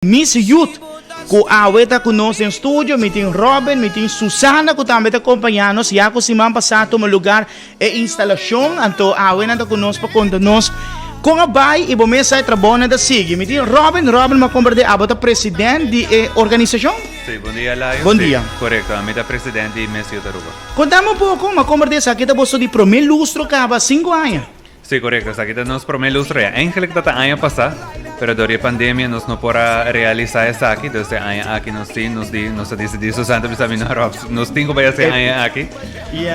Miss Youth ku awe ta ku nos den studio, mi tin Robin, mi tin Susana ku tambe ta kompañá nos, ya ku siman pasá tuma lugar e instalashon, anto awe nan ta ku nos pa konta nos kon a bai i bo mes sa e trabounan ta sigui. Mi tin Robin, Robin mi a komprendé abo ta president di e organisashon? Sí, bon dia Layo. Bon dia. Sí, korekto, ami ta president di Miss Youth Aruba. Kontami un poko, mi a komprendé esaki ta boso di promé lustro kaba sinku aña. Sí, korekto. Esaki ta nos promé lustro ya. Eigenlijk ta ta aña pasá, pero dor di e pandemia nos no por a realisá esaki. Dus e aña aki nos tin, nos di, nos a disidí, Susan ta bisa mi, no Rob, nos tin ku bai hasi e aña aki.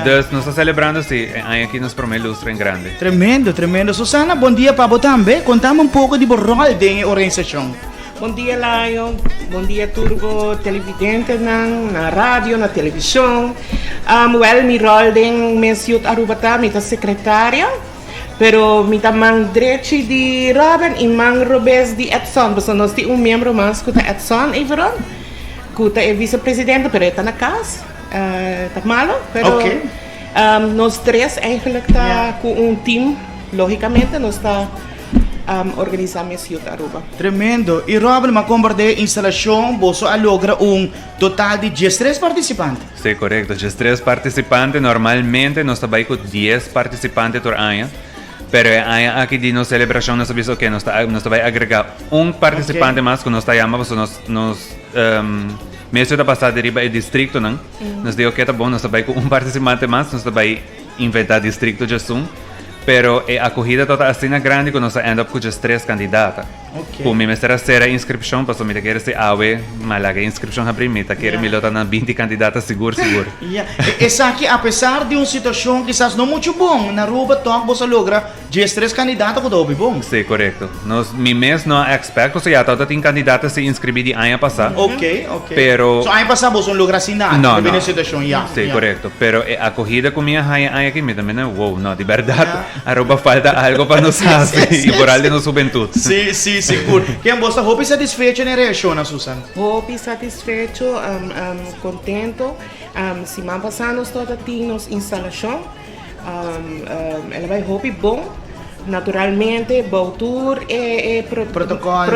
Dus nos ta selebrando, sí, e aña aki nos promé lustro en grande. Tremendo, tremendo. Susana, bon dia pa bo tambe. Kontami un poko di bo ròl den e organisashon. Bon dia Lion, bon dia tur bo televidentenan na radio, na televishon. Wèl mi ròl den Miss Youth Aruba ta mi ta sekretaria, pero mi ta man drechi di Robin i man robes di Edson, pasobra nos tin un miembro mas ku ta Edson Everon, ku ta e visepresidente, pero e ta na kas, e ta malo, pero nos tres eigenlijk ta ku un team, logicamente nos ta. Organisa Miss Youth Aruba. Tremendo. Y Robin, m'a comprende e instalacion boso a logra un total di diestres participante. Sí, corecto. Diestres participante. Normalmente nos ta bay cu dies participante tur aña. Pero e aña aki di nos celebracion nos a bisa, ok, nos ta, nos ta bay agrega un participante mas cu nos ta yama pasobra nos, nos Miss Youth a pasa di riba e districtonan. Nos di, ok, ta bon, nos ta bay cu un participante mas, nos ta bay inventa districto djesun. Pero e acogida tabata asina grandi cu nos a end up cu just tres candidata. Cu mi mester a cera inscripcion pasobra mi ta kere si awe mi a laga e inscripcion habri mi ta kere mi lo ta na binti candidata sigur sigur. Ya. Esaki apesar di un situacion kisas no mucho bon na Aruba toch boso a logra djes tres candidata cu ta hopi bon. Si, corecto. Nos, mi mes no a expect pasobra ya tabata tin candidata si inscribi di aña pasa. Ok, ok. Pero. So aña pasa boso no logra haci nada. No, no. Debido na e situacion, ya. Si, corecto. Pero e acogida cu mi a haya aña aki mi ta mende wow, no, di berdad Aruba falta algo pa nos haci y vooral den nos hubentud. Si, si, sigur. Ken bo sta hopi satisfecho na e reaccionnan, Susan? Hopi satisfecho, contento. Siman pasa nos tabata tin nos instalacion. El a bai hopi bon. Naturalmente bou tur e protocol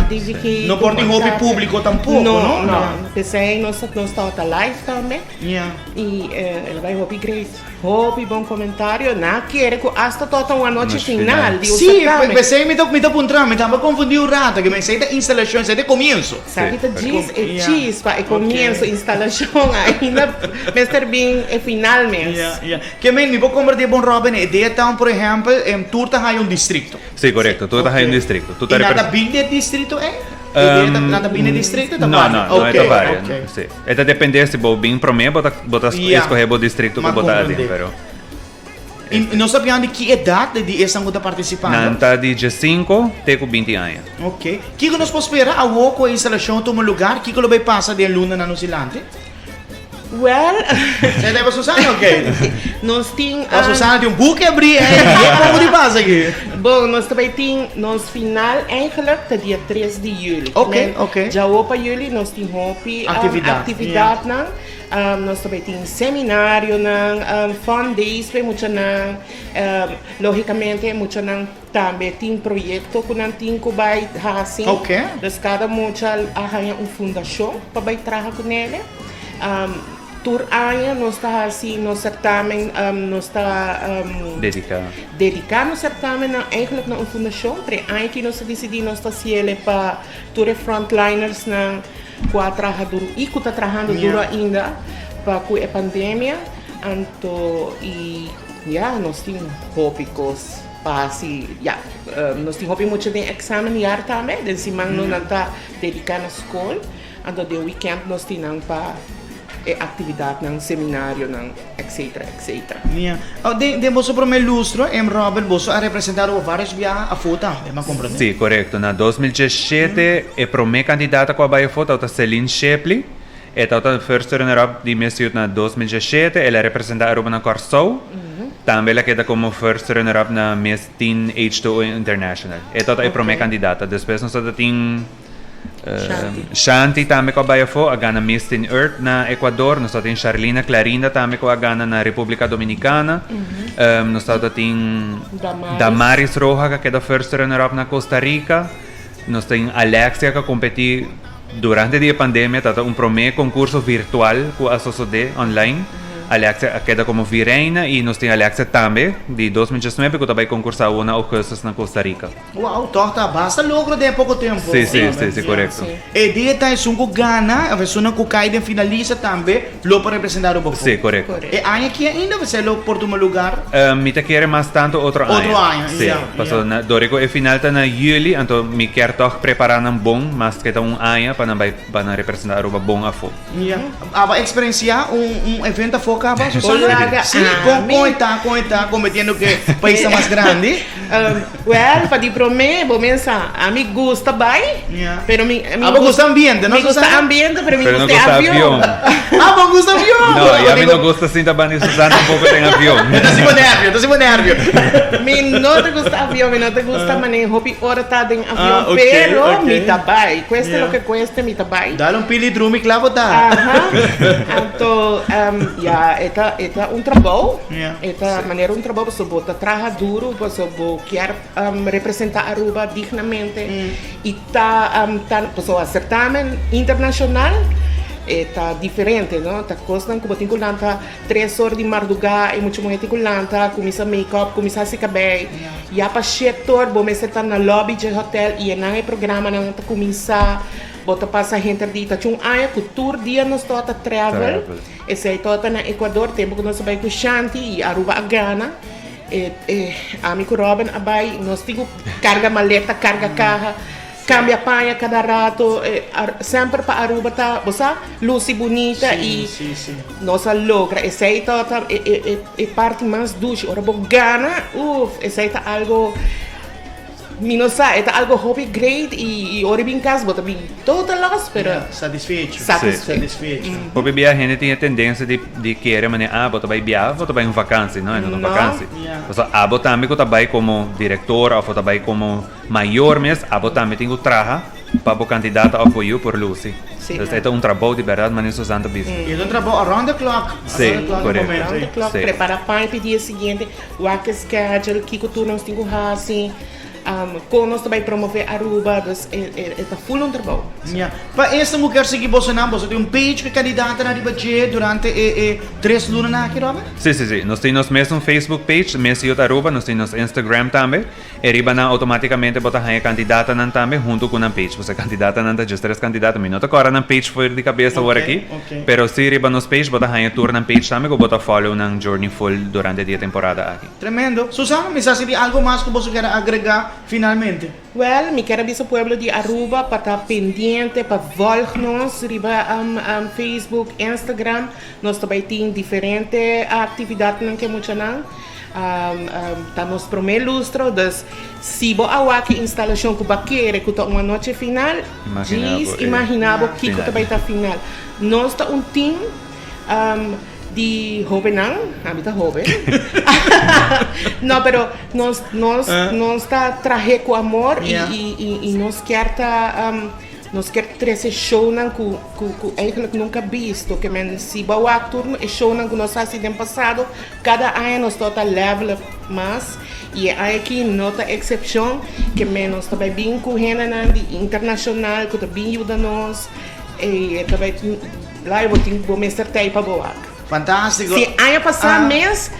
di vigil. No por tin hopi publico tampoco, no? No, no. P'esei nos tabata live tambe. Y el a bai hopi great. Hopi bon comentario. Nan a kere cu hasta tot un anochi final di un certamen. Sí, p'esei mi ta mi ta puntra, mi taba confundi un rato, ke esei ta instalacion, esei ta e comienso. Esaki ta djis e chispa, e comienso, instalacion, ainda mester bin e final mes. Ya, ya. Ke men, mi por comparti bon Robin, e dea town por ehempel, tur ta haya un districto. Sí, corecto, tur ta haya un districto. Y nan ta bin di e distrito ei? E dea ta, nan ta bin di e distrito? No, no, no e ta varia. Sí. E ta depende si bo bin prome bo ta bo ta escoge bo districto cu bo ta aden pero. Y nos ta pian di ki edad di esnan cu ta participando? Nan ta di diescinco te cu binti aña. Ok. Kico nos por spera awo cu e instalacion tuma lugar? Kico lo bay pasa den lunanan nos dilanti? Well. Esei ta pa Susana o ke? Nos tin. Pa Susana tin un buki abrí ei. Kiko por di pasa aki? Bon, nos ta bai tin nos final eigenlijk ta dia tres di juli. Ok, ok. Djawo pa juli nos tin hopi Actividad. actividadnan. Nos ta bai tin seminarionan, fun days pa e muchanan. Logicamente e muchanan tambe tin proyecto cu nan tin cu bai haci. Ok. Dus cada mucha a haña un fundacion pa bai traha cu nele. Tur aña nos ta haci nos certamen, nos ta Dedica. dedica nos certamennan eigenlijk na un fundacion. Pero e aña aki nos a dicidi nos ta haciele pa tur e frontlinersnan cu a traha duro y cu ta trahando duro ainda pa cu e pandemia. Anto y ya nos tin hopi cos pa haci. Ya, nos tin hopi mucha den examenjaar tambe. Den siman no nan ta dedica na scol. Anto den weekend nos tin nan pa e actividadnan, seminarionan, etcetera, etcetera. Ya. Oh, den, den boso prome lustro, em Robert, boso a representa Aruba varios biaha afó tambe, m'a comprende? Sí, corecto. Na 2017 e prome candidata cu a bay afó tabata Celine Shepley. E tabata first runner up di Miss Youth na 2017. El a representa Aruba na Kòrsou. Tambe el a keda como first runner up na Miss Teen H2O International. E tabata e prome candidata. Despues nos tabata tin Shanti tambe ku a bai afó a gana Miss Teen Earth na Ecuador. Nos tabatin Sharlina Clarinda tambe ku a gana na Repúblika Dominikana. Nos tabatin Damaris Roja ku a keda first runner up na Costa Rica. Nos tin Alexia ku a kompetí durante di e pandemia, tabata un promé konkurso virtual ku a sosodé online. Alexia a keda komo vireina i nos tin Alexia tambe di 2019 ku ta bai konkursá awor na ougùstùs na Costa Rica. Wow, tòg ta basta logro den e poko tempu. Sí, sí, sí, sí, korekto. E dia ta esun ku gana òf esunnan ku kai den finalista tambe lo por representá Aruba afó. Sí, korekto. E aña aki ainda òf esei lo por tuma lugar? Mi ta kere mas tantu otro aña. Otro aña, Sí, ya, pasobra na dor ku e final ta na yüli, anto mi kier tòg prepará nan bon maske ta un aña pa nan bai pa nan representá Aruba bon afó. Ya. Abo a eksperensiá un un evento afó kaba, Susana? Hola, Sí, kon kon e ta, kon e ta kompetiendo ku e paisnan mas grandi? Well, pa di promé bo mensa, ami gusta bai, pero mi mi Abo gusta ambiente, no Mi gusta Susana? ambiente, pero mi Pero no gusta gusta avion. avion. Abo gusta avion! No, y ami no gusta sinta banda di Susana tampoco den avion. Ta sibo nervio, ta sibo nervio. Mi no ta gusta avion, mi no ta gusta maneho hopi ora ta den avion, Ah, ok, pero ok. mi ta bai. Cueste Yeah. lo que cueste, mi ta bai. Dale un pili drumi kla bo ta. Aha. Anto, ya, e ta, e ta un trabou. Yeah. E ta manera un trabou pasobra bo ta traha duru, pasobra bo kier representa Aruba dignamente y ta ta pasobra certamen internacional e ta diferente no, ta cosnan cu bo tin cu lanta tres or di marduga y mucha muher tin cu lanta cuminsa make up, cuminsa haci cabey, ya pa shete or bo mester ta na lobby dje hotel y enan e programanan ta cuminsa, bo ta pasa henter di ta un aña cu tur dia nos tabata travel. Esei tabata na Ecuador tempu ku nos a bai ku Shanti i Aruba a gana. E e ami ku Robin a bai, nos tin ku karga maleta, karga kaha, kambia paña kada rato. E semper pa Aruba ta, bo sa, lusi bunita i nos a logra. Esei tabata e e e parti mas dushi. Ora bo gana, uf, esei ta algo. Mi no sa, e ta algo hopi great y ora bin cas bo ta bin total los, pero Yeah, satisfecho. Satisfecho. Satisfecho. Hopi bia hende tin e tendencia di di kere manera ah bo ta bai biaha bo ta bai un vakantie, no e no ta un No. vakantie. Yeah. Pasobra abo tambe ku ta bai komo director of bo ta bai komo mayor mes abo tambe tin ku traha pa bo kandidata of bo yu por lusi. Sí. Dus e ta un trabou di berdad manera Susan ta bisa. E ta un trabou around the clock. Sí, Around the clock correcto. momento. Around the clock, Sí. prepara pan p'e dia siguiente. Wak e schedule, kiko tur nos tin ku hasi, kon nos ta bai promove Aruba, dus e ta full un trabou. Ya. Pa esnan ku kier sigui bosonan, boso tin un page ku e kandidatonan riba dje durante e e tres lunanan aki, Robert? Sí, sí, sí. Nos tin nos mesun Facebook page, Miss Youth Aruba, nos tin nos Instagram tambe. E riba nan automaticamente bo ta haña candidatanan tambe hunto cu nan page. Pasobra candidatanan ta just tres candidato. Mi no ta cora nan page for di cabeza awor aki. Pero si riba nos page bo ta haña tur nan page tambe cu bo ta follow nan journey full durante di e temporada aki. Tremendo. Susana, mi sa si tin algo mas cu boso kier a agrega finalmente. Well, mi kier a bisa pueblo di Aruba pa ta pendiente, pa volg nos riba Facebook, Instagram. Nos ta bay tin diferente actividadnan cu e muchanan. Ta nos promé lustro, dus si bo a wak e instalashon ku bo a kere ku ta un anochi final, djis imaginá bo kiko ta bai ta final. Nos ta un tim di hóbennan, ami ta hóben, no pero nos nos nos ta trah'é ku amor i nos kier ta. Nos kier trece shownan cu cu cu eigenlijk nunca bisto. Ke men si bo a wak tur e shownan cu nos haci den pasado, cada aña nos ta ta level up mas y e aña aki no ta excepcion. Ke men nos ta bay bin cu hendenan di internacional cu ta bin yuda nos y e ta bay lai bo tin bo mester tey pa bo wak. Fantastico. Si aña pasa mes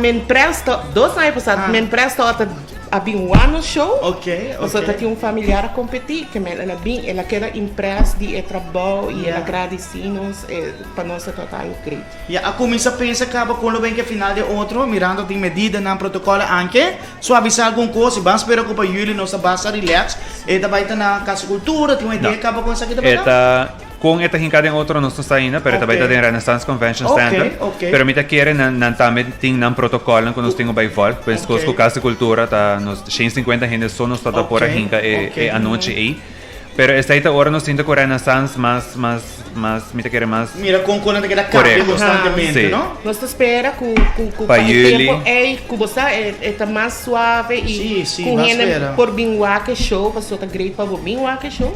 men presta, dos aña pasa men presta ota a bin wak nos show. Ok, ok. Pasobra ta tin un familiar a competi ke men el a bin, el a keda impress di e trabou y el a gradisi nos, pa nos a tabata algo great. Ya a cuminsa pensa caba con lo ben ke final di otro, mirando tin medidanan, protocolo, anke suavisa algun cos y ban spera cu pa juli nos ta basta relax, e ta bay ta na Casa Cultura, tin un idea caba con esaki ta bay ta? Kon e ta hinká den otro nos no sa ainda, pero e ta bai ta den Renaissance Convention Center. Pero mi ta kere nan nan tambe tin nan protokolnan ku nos tin ku bai vòlg. Pues kos ku Kas di Kultura ta nos 150 hende so nos ta ta por a hinka e e anochi ei. Pero esei ta ora nos sinta ku Renaissance mas mas mas mi ta kere mas. Mira kon kon nan ta keda kambia konstantemente, no? Nos ta spera ku ku ku pa e tempo ei ku bo sa e e ta mas suave i ku hende por bin wak e show pasobra ta great pa bo bin wak e show.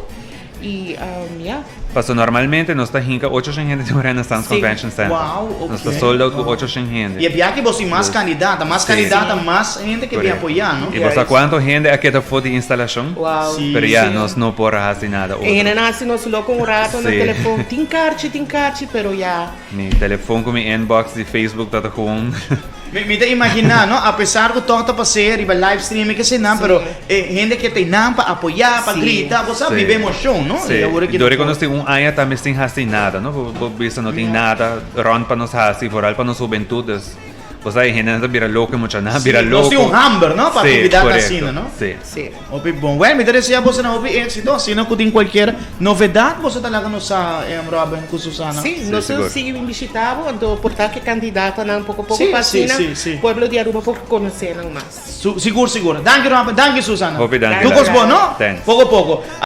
Y um, ya. Paso normalmente nos ta hinka 800 hende den Renaissance Sí. Convention Center. Wow, Nos ta ok. sold out ku 800 hende. Y e biaha aki bo tin mas kandidata, mas kandidata, mas hende ke bin Correcto. apoyá, no? Y bo sa kuantu hende a keda for di instalashon? Wow. Sí. Pero ya, nos no por a hasi nada otro. E hende nan hasi nos loko un rato na Sí. telefon. Tin karchi, tin karchi, pero ya. Mi telefon ku mi inbox di Facebook ta ta gewoon. Mi mi ta imaginá, no? Apesar ku tòg ta pas'é riba live stream i kesenan, pero e hende ke ta einan pa apoyá, pa Sí. grita, bo sa Sí. biba emoshon, no? Sí. I awor aki Dor ta ku nos tin un aña tambe sin hasi nada, no? Bo bo bisa no tin nada rònt pa nos hasi, vooral pa nos hubentut, dus bo sa e hendenan ta bira loko, e muchanan a bira Sí, loko. nos tin un hamber, no? Pa Sí, aktividat korekto. asina, no? Sí. Sí. Hopi bon. Well, mi ta desea bosonan hopi éxito. Asina ku tin kualkier novedat boso ta laga nos sa, em, Robin ku Susana. Sí, Sí, nos sigur. sigui bin bishita bo, anto por ta ke kandidatonan poko poko Sí, pa sí, asina sí, sí. pueblo di Aruba por konosé nan mas. Su, sigur, sigur. Danki Robin, danki Susana. Hopi danki. Tur kos bon, no? Thanks. Poko poko.